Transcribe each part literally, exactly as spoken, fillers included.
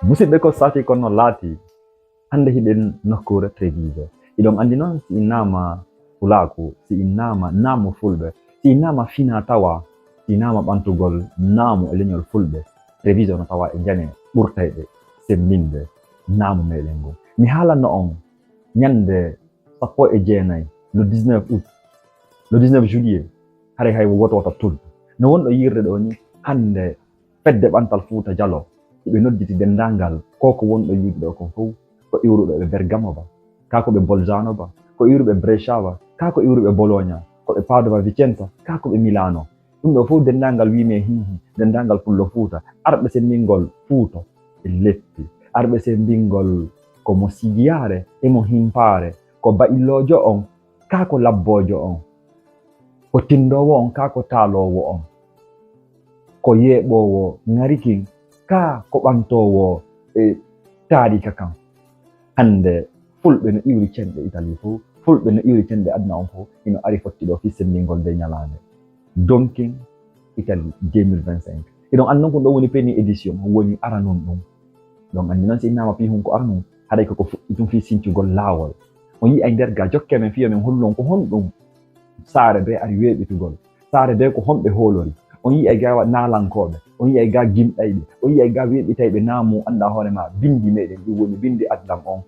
Musidɓe, ko saati kono laati, hannde hiɗen nokkuure Treviso. Hiɗon anndi noon, si innama Pulaaku, si innama naamu Fulɓe, si innama fina tawa, si innama ɓantugol naamu e leñol Fulɓe, Treviso no tawa e njane ɓurtayɗe semmbinde naamu meɗen ngun. Mi haalanno on ñande sappo e jeenayi, le dix-neuf août, le dix-neuf juillet, haray hay gooto wota tuddu. No wonɗo yiirde ɗoo ni, hannde Fedde Ɓantal Fuuta Jaloo, hiɓe nodditi denndaangal ko ko wonɗo yiide ɗoo kon fow, ko iwruɓe ɓe Bergamo ba, kaa ko ɓe Bolzano ba, ko iwruɓe Brescia ba, kaa ko iwruɓe Bologna, ko ɓe Padova, Vicenza, kaa ko ɓe Milano. Ɗum ɗoo fow denndaangal wiimi e hiihi, denndaangal Pullo Fuuta, arɓe semmbingol Fuuto e leppi, arɓe semmbingol ko mo sigiyaare e mo himpaare, ko baɗilloojo on, kaa ko labboojo on, ko tinndoowo on, kaa ko taaloowo on, ko yeeɓoowo ŋari kin, kaa ko ɓantoowo e taarika kan. Hannde Fulɓe no iwri cenɗe Italie fow, Fulɓe no iwri cenɗe aduna on fow, hino ari fotti ɗoo fii semmbingol ndee ñalaande. Donkin, Italie, deux mille vingt-cinq. Hiɗon anndi noon ko ɗoo woni peni édition, woni aranun ɗum. Hiɗon anndi noon si innama fii hun ko aranun, haray ko ko fuɗɗi tun fii sincugol laawol. On yi'ay nder gaa, jokkee men fii yo men hollu on ko honɗum saare bee ari weeɓitugol. Saare bee ko honɓe hoolori. On yi'ay gaa naalankooɓe, on yi'ay gaa gimɗayɓe, on yi'ay gaa weeɓitayɓe naamu, anndaa hoore maa binndi meɗen ɗum woni binndi adlam on.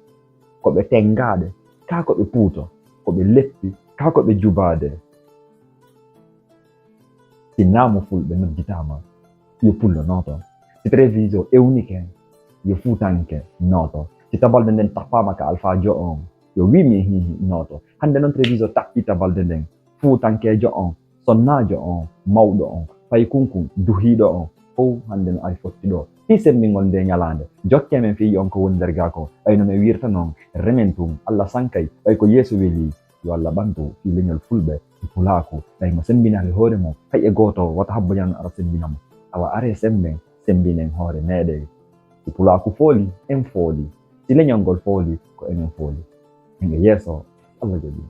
Ko ɓe tenngaaɗe, kaa ko ɓe puuto, ko ɓe leppi, kaa ko ɓe jubaade. Si naamu Fulɓe nodditaama, yo Pullo nooto. Si Treviso ewnike, yo Fuutanke nooto. Si tabalde nden tappaama ka Alfaajo on, yo wiimi e hiihi nooto. Hannde non Treviso tappii tabalde nden, Fuutankeejo on, sonnaajo on, mawɗo on, paykunkun, duhiiɗo on, fow hannde no ari fotti ɗoo fii semmbingol ndee ñalaande. Jokkee men fii on ko woni nder gaa ko, ɓay no men wiirta non, remen tun, Alla sankay, ɓay ko Yeesu weli, yo Alla ɓantu fii leñol Fulɓe e Pulaaku, ɓay mo semmbinaali hoore mum, hay e gooto wota habbo ñalan ara semmbina mo. Awa aree semmben, semmbinen hoore meɗen. Si Pulaaku fooli, en fooli. Si leñol ngol fooli, ko enen fooli. En e yeeso, Alla jaɓii.